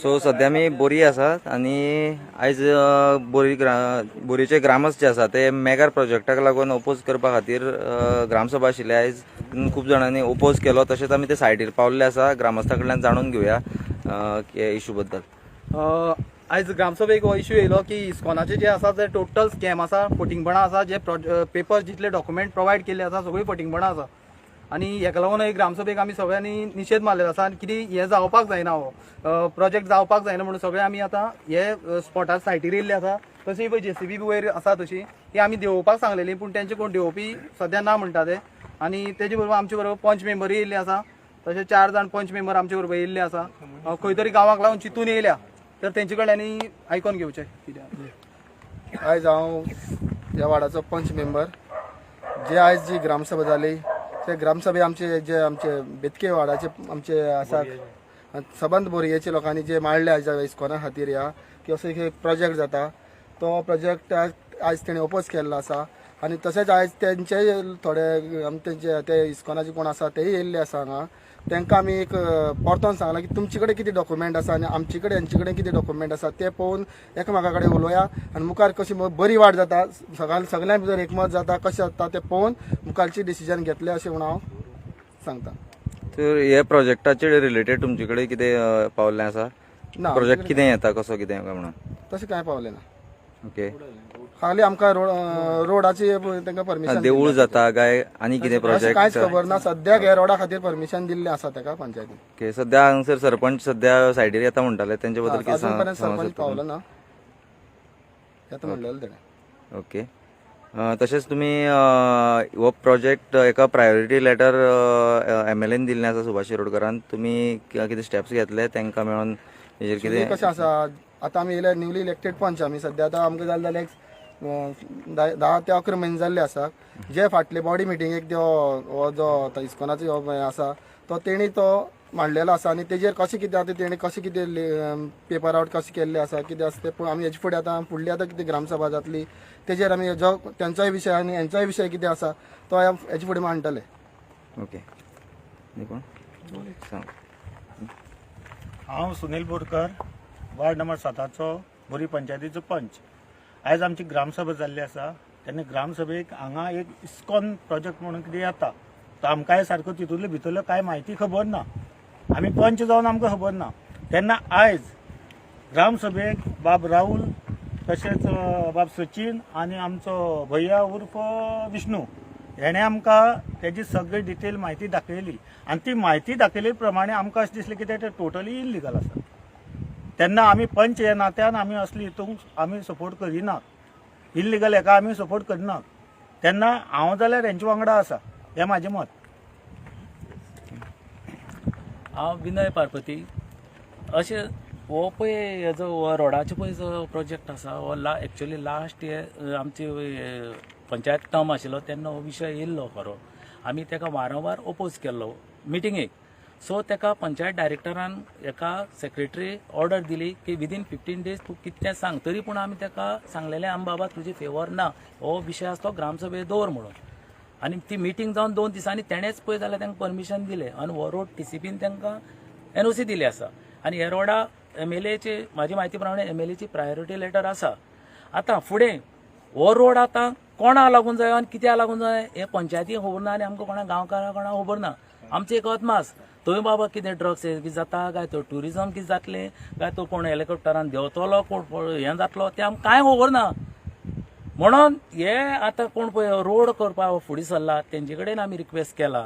So सध्या आमी बोरी आसात आनी आयज बोरी बोरीचे ग्रामस्थ जे आसा ते मेगा प्रोजेक्टाक लागून ओपोज करपा खातीर ग्रामसभा आशिल्ली. आयज खूब जाणांनी ओपोज केलो. तशेंच आमी ते सायडीर पावल्ले आसा. ग्रामस्था कडल्यान जाणून घेवया इशू बद्दल. आयज ग्रामसभेक हो इशू येयलो की इस्कॉनाचे जे आसा ते टोटल स्कॅम आसा, फटींगपणां आसा. जे पेपर्स जितले डॉक्युमेंट प्रोवायड केल्ले आसा सगळी फटींगपणां आसा आनी हेका लागून एक ग्रामसभेक आमी सगळ्यांनी निशेध मारलेलो आसा. आनी कितें हें जावपाक जायना, हो प्रोजेक्ट जावपाक जायना म्हणून सगळे आमी आतां हे स्पॉटार सायटीर येयल्ले आसा. तशी पळय जेसीबी वयर आसा तशी ती आमी देंवोवपाक सांगलेली, पूण तेंचे कोण देंवोवपी सद्या ना म्हणटा ते. आनी तेजे बरोबर आमचे बरोबर पंच मेंबरूय येयल्ले आसा. तशें 4 जाण पंच मेंबर आमचे बरोबर येयल्ले आसा. खंय तरी गांवाक लागून चिंतून येयल्या तर तेंचे कडल्यान आयकोन घेवचें कितें. आयज हांव ह्या वार्डाचो पंच मेंबर. जे आयज जी ग्रामसभा जाली ते ग्रामसभे आमचे जे आमचे बेतके वार्डाचे आमचे आसा सबंद बोरयेचे लोकांनी जे मांडले आयज इस्कॉना खातीर ह्या की असो एक प्रोजेक्ट जाता तो प्रोजेक्ट आयज तेणी ओपोज केल्लो आसा. आनी तशेंच आयज तेंचे थोडे तेंचे ते इस्कॉनाचे कोण आसा तेय येयल्ले आसा हांगा. तांकां आमी एक परतोन सांगलां की तुमचे कडेन कितें डॉक्युमेंट आसा आनी आमचे कडेन हेंचे कडेन कितें डॉक्युमेंट आसा ते पळोवन एकामेका कडेन उलोवया आनी मुखार कशी बरी वाट जाता, सगळ्यां भितर एकमत जाता कशें जाता तें पळोवन मुखारची डिसिजन घेतले अशें म्हणून हांव सांगता. तर हे प्रोजेक्टाचे रिलेटेड तुमचे कडेन कितें पावल्लें आसा? ना, प्रोजेक्ट कितें येता कसो कितें काय म्हणून तशें कांय पावलें ना. ओके, खाली आमकां रोडाची तांकां परमिशन देवूळ जाता काय आनी कितें प्रोजेक्ट कांयच खबर ना. सद्याक ह्या रोडा खातीर परमिशन दिल्लें आसा ताका पंचायतीन. ओके, सद्या हांगसर सरपंच सद्या सायडीर येता म्हणटाले, तेंचे बद्दल कितें अजून पर्यंत सांगूंक सरपंच सोदता? पावलो ना, येता म्हणलेलें तेणें. ओके, तशेंच तुमी हो प्रोजेक्ट एका प्रायोरिटी लेटर एमएलएन दिल्लें आसा सुभाष शिरोडकरान, तुमी कितें स्टेप्स घेतले तांकां मेळोन हेजेर कितें? कशें आसा आतां आमी येयले न्यूली इलेक्टेड पंच आमी सद्या आतां आमकां जालें जाल्यार 10 ते 11 म्हयने जाल्ले आसा. जे फाटले बॉडी मिटिंगेक त्यो हो जो आतां इस्कॉनाचो हो आसा तो तेणी तो मांडलेलो आसा आनी तेजेर कशें कितें आतां तेणी कशें कितें पेपर आवट कशें केल्लें आसा कितें आसा तें पळोवन आमी हेजे फुडें आतां फुडली आतां कितें ग्रामसभा जातली तेजेर आमी जो तेंचोय विशय आनी हेंचोय विशय कितें आसा तो हेजे फुडें मांडटले. ओके, कोण सांग. हांव सुनील बोरकर, वार्ड नंबर 7चो बोरी पंचायतीचो पंच. आयज आमची ग्रामसभा जाल्ली आसा. तेन्ना ग्रामसभेक हांगा एक इस्कॉन प्रोजेक्ट म्हणून कितें येता तो आमकांय सारको तितूंतले भितरल्यो कांय म्हायती खबर ना. आमी पंच जावन आमकां खबर ना. तेन्ना आयज ग्रामसभेक बाब राहुल तशेंच बाब सचीन आनी आमचो भैया उर्फ विष्णू हेणें आमकां तेजी सगळी डिटेल म्हायती दाखयली आनी ती म्हायती दाखयले प्रमाणे आमकां अशें दिसलें की तें टोटली इल्लिगल आसा. तेन्ना आमी पंच ह्या नात्यान आमी असली हितूंक आमी सपोर्ट करिनात, इल्लिगल हेका आमी सपोर्ट करिनात. तेन्ना हांव जाल्यार हेंचे वांगडा आसा, हें म्हाजें मत. हांव विनय पार्पती. अशें हो पळय हेजो हो रोडाचो पळय जो प्रोजेक्ट आसा हो एक्चुअली लास्ट इयर आमची पंचायत टर्म आशिल्लो तेन्ना हो विशय येयल्लो खरो. आमी ताका वारंवार ओपोज केल्लो मिटिंगेक. सो ताका पंचायत डायरेक्टरान एका सेक्रेटरी ऑर्डर दिली की विदीन 15 डेज तूं कितें सांग. तरी पूण आमी ताका सांगलेलें आमी बाबा तुजे फेवर ना, हो विशय आसा तो ग्रामसभेर दवर म्हणून. आनी ती मिटींग जावन 2 दिसांनी तेणेच पळय जाल्यार तांकां परमिशन दिलें आनी हो रोड टीसीपीन तांकां एनओसी दिली आसा. आनी हे रोडा एमएलएचे म्हाजी म्हायती प्रमाणे एमएलएची प्रायोरिटी लेटर आसा. आतां फुडें हो रोड आतां कोणा लागून जाय आनी कित्याक लागून जाय हें पंचायती खबर ना आनी आमकां कोणा गांवकारां कोणा खबर ना. आमचें एक अदमास थंय बाबा कितें ड्रग्स कितें जाता काय तो ट्युरिजम कितें जातलें काय तो कोण हेलिकॉप्टरान देंवतलो कोण हें जातलो तें आमकां कांय खबर ना. म्हणून हे आतां कोण पळय रोड करपाक फुडें सरला तेंचे कडेन आमी रिक्वेस्ट केला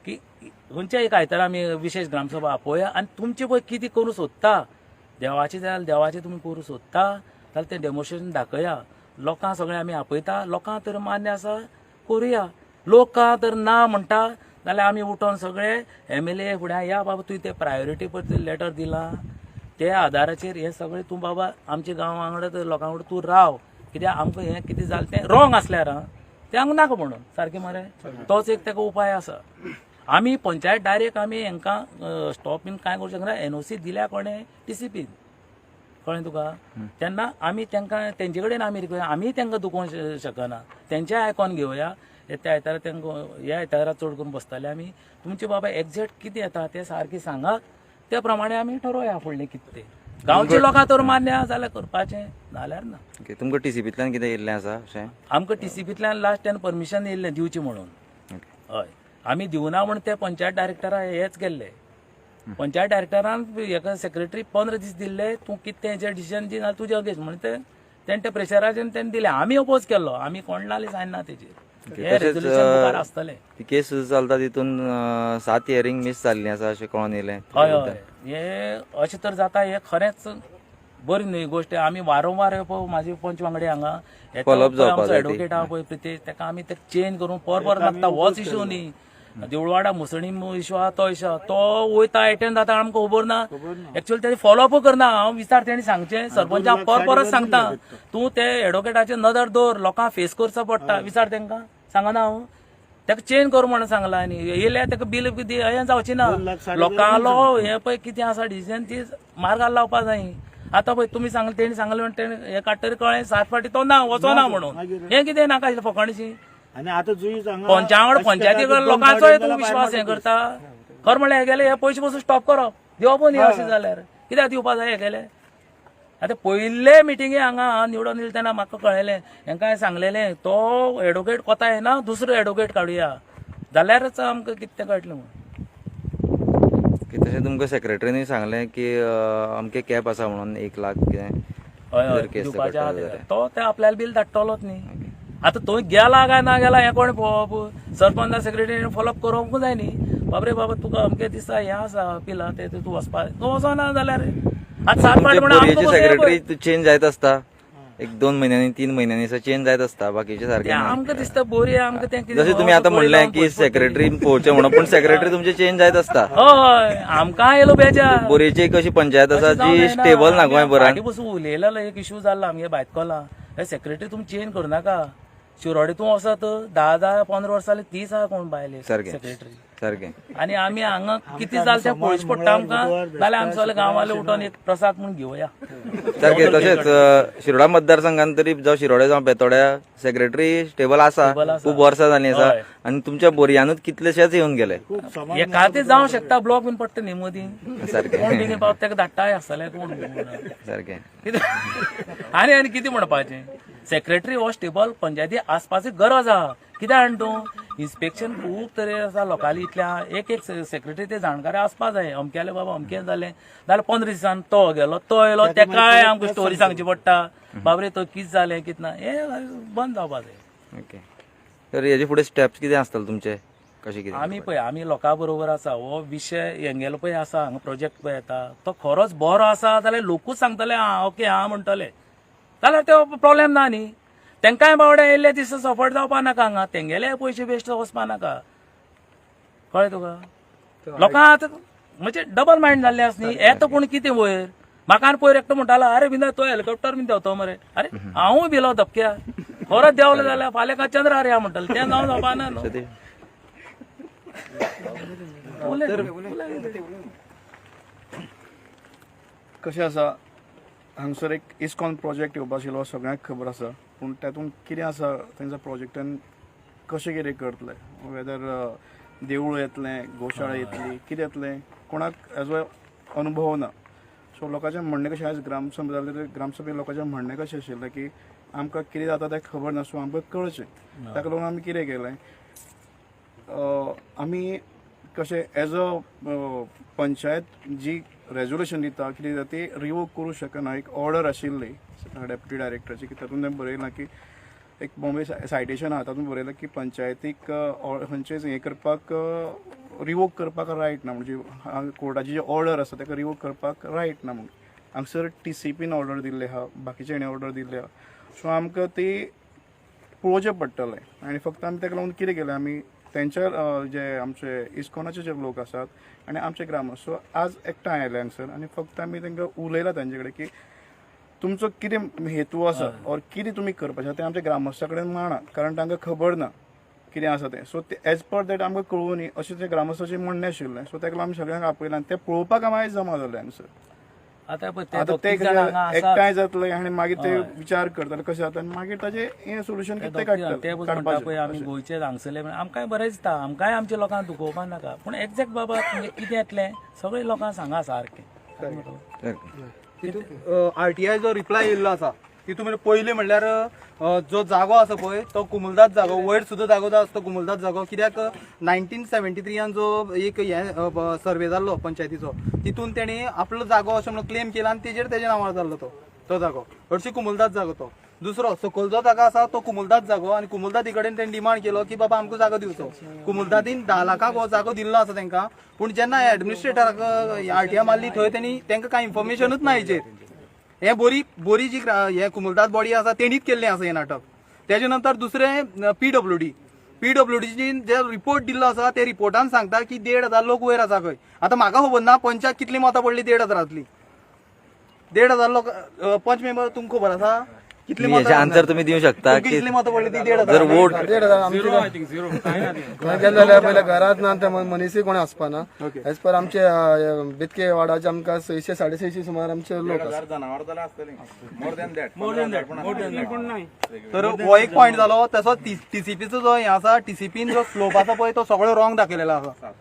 की खंयच्या एक आयतारा आमी विशेश ग्रामसभा आपोवया आनी तुमचें पळय कितें करूंक सोदता, देवाचें जाल्यार देवाचें तुमी करूंक सोदता जाल्यार तें डेमोन्स्ट्रेशन दाखया. लोकांक सगळें आमी आपयता, लोकांक तर मान्य आसा करुया, लोकां तर ना म्हणटा जाल्यार आमी उठोन सगळे एमएलए फुडें या बाबा तुवें तें प्रायोरिटी पळय लेटर दिलां त्या आदाराचेर हें सगळें तूं बाबा आमच्या गांवा वांगडा तर लोकां वांगडा तूं राव, कित्याक आमकां हें कितें जालें तें रॉंग आसल्यार आं तें आमकां नाका म्हणून सारकें मरे. तोच एक ताका उपाय आसा. आमी पंचायत डायरेक्ट आमी हांकां स्टॉप बीन कांय करूंक शकना. एनओसी दिल्या कोणें टीसीपीन, कळ्ळें तुका? तेन्ना आमी तांकां तेंचे कडेन आमी रिक्वेस्ट आमी तांकां दुखोवंक शकना, तेंचें आयकोन घेवया. त्या आयतारा तांकां ह्या आयतारा चड करून बसताले आमी. तुमचे बाबा एग्जॅक्ट कितें येता तें सारकें सांगात, ते प्रमाणे आमी ठरोवया फुडलें कितें तें. गांवचे लोकां तर मान्य आहा जाल्यार करपाचें, नाल्यार ना. ओके, तुमकां टीसीपींतल्यान कितें येयल्लें आसा अशें? आमकां टीसीपींतल्यान लास्ट टायम परमिशन येयल्लें दिवचें म्हणून. हय, आमी दिवना म्हण ते पंचायत डायरेक्टरा हेच गेल्ले. पंचायत डायरेक्टरान हेका सेक्रेटरी 15 दीस दिल्ले, तूं कितें तेंचें डिसिजन दी ना तुजें अगेन्स्ट म्हणून ते तेणें ते प्रेशराचेर तेणें दिलें. आमी अपोज केल्लो, आमी कोण नाले सायन ना तेजेर. हे रेजोल्युशन मुखार आसतलें. ती केस सुद्दां चलता तितून 7 हियरींग मीस जाल्लीं आसा अशें कळोन येयलें. हय हय, हे अशें तर जाता, हे खरेंच बरी न्हय गोश्ट. आमी वारंवार पळय म्हाजे पंच वांगडी हांगा आमचो एडवोकेट आहा पळय प्रितेश, ताका आमी ते चेंज करून पर परत मागता. होच इशू न्ही, देवळवाडा मुसणी इशू आहा तो इशू आहा, तो वयता एटेंड जाता आमकां खबर ना. एक्चुअली तेणी फॉलोअप करना. हांव विचार तेणी सांगचें सरपंचाक पर परत सांगता, तूं ते एडवोकेटाचेर नदर दवर, लोकांक फेस करचो पडटा. विचार तांकां सांगना हांव, ताका चेंज कर म्हणून सांगला. आनी येयल्यार ताका बील हें जावचें ना. लोकांलो हें पळय कितें आसा डिसिजन ती मार्गार लावपा जाय. आतां पळय तुमी सांगलें, तेणी सांगलें म्हण तेणी हें काडटरी कळ्ळें 7 फावटी तो ना वचना म्हणून. हें कितें नाका आशिल्लें फकाणशी. पंचावड पंचायती लोकांचोय तूं विश्वास हें करता. खरें म्हणल्यार हेगेले हे पयशे पसून स्टॉप करप दिवप न्ही अशें जाल्यार कित्याक दिवपा जाय हेगेले. आतां पयले मिटिंगे हांगा निवडून येयले तेन्ना म्हाका कळ्ळेलें, हेंकां सांगलेलें तो एडवोकेट कोता येना दुसरो एडवोकेट काडुया जाल्यारच आमकां कितें तें कळटलें म्हणून. तशें तुमकां सेक्रेटरीनूय सांगलें की अमके कॅप आसा म्हणून 1 लाख कितें? हय हय, दिवपाचें आहा तो ते आपल्याला बील धाडटलोच न्ही. आतां थंय गेला काय ना गेला हें कोण पळोवप? सरपंच सेक्रेटरीन फॉलोअप करूंक जाय न्ही. बाबरे बाबा तुका अमकें दिसा हें आसा पिला तें तूं वचपा, तूं वचना जाल्यार आतां 7 फावटी म्हणून बोरयेची सेक्रेटरी चेंज जायत आसता, 1-2 म्हयन्यांनी 3 म्हयन्यांनी चेंज जायत आसता. बाकीचे सारखे आमकां दिसता बोरी आमकां तें कितें. जशें तुमी आतां म्हणलें की सेक्रेटरी पळोवचें म्हणून, पूण सेक्रेटरी तुमचे चेंज जायत आसता. हय, आमकां येयलो बेजार. बोरयेची एक अशी पंचायत आसा जी स्टेबल ना गोंयभरान. फाटीं बसून उलयलेलो एक इशू जाल्लो आमगे बायतकोला, हे सेक्रेटरी तुमी चेंज करनाका. शिरोडे तूं वचत 10 10 15 वर्सां जालीं तीच आहा कोण बायले सेक्रेटरी सारकें. आनी आमी हांगा कितें जालें तें पळोवचें पडटा आमकां, जाल्यार आमचे सगळे गांवाले उठोन एक प्रसाद म्हूण घेवया सारकें. तशेंच शिरोडा मतदारसंघान तरी जावं शिरोडे जावं बेतोड्या सेक्रेटरी स्टेबल आसा, खूब वर्सां जालीं आसा. आनी तुमच्या बोरयानूच कितलेशेच येवन गेले. एकादे जावं शकता ब्लॉक बीन पडटा न्ही मदीं, सारकें. कोण बेगीन पावता ताका धाडटाय आसतलें कोण. सारकें. आनी आनी कितें म्हणपाचें, सेक्रेटरी हो स्टेबल पंचायती आसपाची गरज आहा. कित्याक जाण तूं इन्स्पेक्शन खूब तरे आसा लोकांनी, इतल्या एक एक सेक्रेटरी ते जाणकार आसपा जाय. अमक्याले बाबा अमकें जालें जाल्यार 15 दिसान तो गेलो तो येयलो, तेकाय आमकां स्टोरी सांगची पडटा, बाबरे तो कितें जालें कितें ना, हें बंद जावपा जाय. ओके, तर हेजे फुडें स्टेप्स कितें आसतले तुमचे कशें कितें? आमी पळय आमी लोकां बरोबर आसा. हो विशय हेंगेलो पळय आसा हांगा प्रोजेक्ट पळय येता तो खरोच बरो आसा जाल्यार लोकूच सांगतले आं ओके आं म्हणटले, जाल्यार तो प्रोब्लेम ना न्ही. तेंकांय बावडे येयल्ले दिसा सफर जावपा नाका, हांगा तेंगेले पयशे वेस्ट वचपा नाका. कळ्ळें तुका? लोकांक आतां म्हणजे डबल मायंड जाल्ले आसा न्ही. येता कोण कितें वयर म्हाका आनी पयर एकटो म्हणटालो, अरे बिंदा तो हेलिकॉप्टर बीन देंवतो मरे. अरे हांवूय भिलो धपक्या, खरो देंवलो जाल्यार फाल्यां काय चंद्रार या म्हणटाले, तें जावं जावपा ना न्हू. कशें आसा हांगसर एक इस्कॉन प्रोजेक्ट येवपा आशिल्लो, सगळ्यांक खबर आसा. पूण तातूंत कितें आसा तेंच्या प्रोजेक्टान कशें कितें करतले, वेदर देवूळ येतलें, गोशाळा येतली, कितें येतलें, कोणाक हेजो अनुभव ना. सो लोकांचें म्हणणें कशें, आयज ग्रामसभा जाली, ग्रामसभेन लोकांचें म्हणणें कशें आशिल्लें की आमकां कितें जाता तें खबर ना, सो आमकां कळचें. ताका लागून आमी कितें केलें, आमी कशें एज अ पंचायत जी रेजोल्युशन दिता कितें दिता ती रिवोक करूं शकना. एक ऑर्डर आशिल्ली डेप्युटी डायरेक्टराची की तातूंत तें बरयलां की एक बॉम्बे सायटेशन आहा, तातूंत बरयलां की पंचायतीक खंयचेच हें करपाक रिवोक करपाक रायट ना, म्हणजे कोर्टाची जी ऑर्डर आसा ताका रिवोक करपाक रायट ना म्हणून. हांगसर टीसीपीन ऑर्डर दिल्ली आहा, बाकीचे हेणें ऑर्डर दिल्ली आहा. सो आमकां ती पळोवचें पडटलें. आनी फक्त आमी ताका लागून कितें केलें, आमी तेंच्या जे आमचे इस्कॉनाचे जे लोक आसात आनी आमचे ग्रामस्थ, सो आज एकठांय आयले हांगसर आनी फक्त आमी तांकां उलयला तांचे कडेन की तुमचो कितें हेतू आसा ऑर कितें तुमी करपाचें तें आमच्या ग्रामस्था कडेन मांडा, कारण तांकां खबर ना कितें आसा तें. सो ते एज पर that आमकां कळूं न्ही अशें तें ग्रामस्थाचें म्हणणें आशिल्लें. सो ताका लागून आमी सगळ्यांक आपयलां आनी तें पळोवपाक आमी आयज जमा जाले हांगसर. आतां पळय ते आतां दोग ते तीग जाण हांगा आसात. एकठांय जातले आनी मागीर ते विचार करतले कशें जाता आनी मागीर ताजें हें सोल्युशन कितें ते काडटले पसून म्हणटा पळय आमी गोंयचे हांगसरले म्हणून आमकांय बरें दिसता, आमकांय आमच्या लोकांक दुखोवपाक नाका, पूण एग्जॅक्ट बाबा म्हणजे कितें येतलें सगळे लोकांक सांगा सारकें. आरटीआय जो रिप्लाय येयल्लो आसा तितून म्हणजे पयलीं म्हणल्यार जो जागो आसा पळय तो कुमुलदाद जागो, वयर सुद्दां जागो जो आसा तो कुमुलदाद जागो, कित्याक 1973 जो एक हे सर्वे जाल्लो पंचायतीचो तितून तेणी आपलो जागो अशें म्हणून क्लेम केला आनी तेजेर तेज्या नांवार जाल्लो तो जागो, हरशीं कुमुलदाद जागो तो. दुसरो सकयल जो जागो आसा तो कुमुलदाद जागो आनी कुमुलदादी कडेन तेणी डिमांड केलो की बाबा आमकां जागो दिवचो. कुमुलदादीन 10 लाखांक हो जागो दिल्लो आसा तेंकां, पूण जेन्ना एडमिनिस्ट्रेटराक आरटीआय मारली थंय तेणी तेंकां कांय इन्फॉर्मेशनूच ना हेजेर. हे बोरी बोरी जी हे कुमुलदाद बॉडी आसा तेणीच केल्लें आसा हें नाटक. तेजे नंतर दुसरें पीडब्ल्यूडीची जे रिपोर्ट दिल्लो आसा ते रिपोर्टान सांगता की 1500 लोक वयर आसा खंय. आतां म्हाका खबर ना पंचाक कितली मतां पडली 1500तली, 1500 लोक पंच मेंबर तुमकां खबर आसा कितली हेचे आन्सर तुम्ही दिवं शकता की कितली मतां पडली ती 1500 जर वोट 1500 आमचे गेले जाल्यार पयले घरांत ना ते मनीसूय कोण आसपाना. एज पर आमचे बेतके वाडाचे आमकां 600 650 सुमार आमचे लोक आसा. तर हो एक पॉयंट जालो. तसोच टीसीपीचो जो हें आसा, टीसीपीन जो स्लोप आसा पळय तो सगळो रॉंग दाखयलेलो आसा.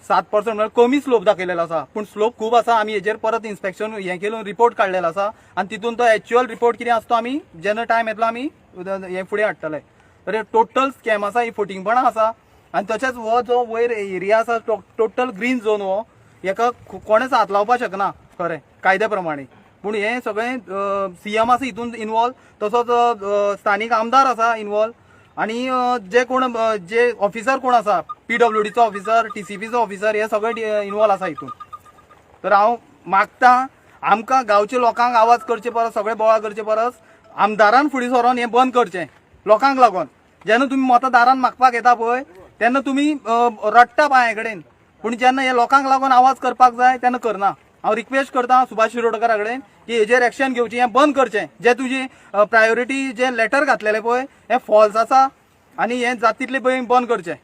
7% म्हळ्यार कमी स्लोप दाखयलेलो आसा, पूण स्लोप खूब आसा. आमी हेजेर परत इन्स्पेक्शन हें केलो, रिपोर्ट काडलेलो आसा आनी तितून तो एक्चुअल रिपोर्ट कितें आसा तो आमी जेन्ना टायम येतलो आमी हें फुडें हाडटले. तर टोटल स्कॅम आसा, ही फटींगपणां आसा. आनी तशेंच हो जो वयर एरिया आसा टोटल ग्रीन झोन, हो हेका कोणेच हात लावपाक शकना खरें कायद्या प्रमाणे. पूण हें सगळें सीएम आसा हितून इनवॉल्व, तसोच स्थानीक आमदार आसा इनवॉल्व, आनी जे कोण जे ऑफिसर कोण आसा पीडब्ल्यूडीचो ऑफिसर, टीसीपीचो ऑफिसर, हे सगळे इनवॉल्व आसा हितून. तर हांव मागता आमकां गांवच्या लोकांक आवाज करचे परस, सगळे बोवाळ करचे परस आमदारान फुडें सरोन हें बंद करचें लोकांक लागून. जेन्ना तुमी मतां दारान मागपाक येता पळय तेन्ना तुमी रडटा पांया कडेन, पूण जेन्ना हे लोकांक लागून आवाज करपाक जाय तेन्ना करना. हांव रिक्वेस्ट करता सुभाष शिरोडकरा कडेन की हेजेर एक्शन घेवची, हें बंद करचें. जे तुजी प्रायोरिटी जे लेटर घातलेलें पळय हें फॉल्स आसा आनी हें जाता तितलें बेगीन बंद करचें.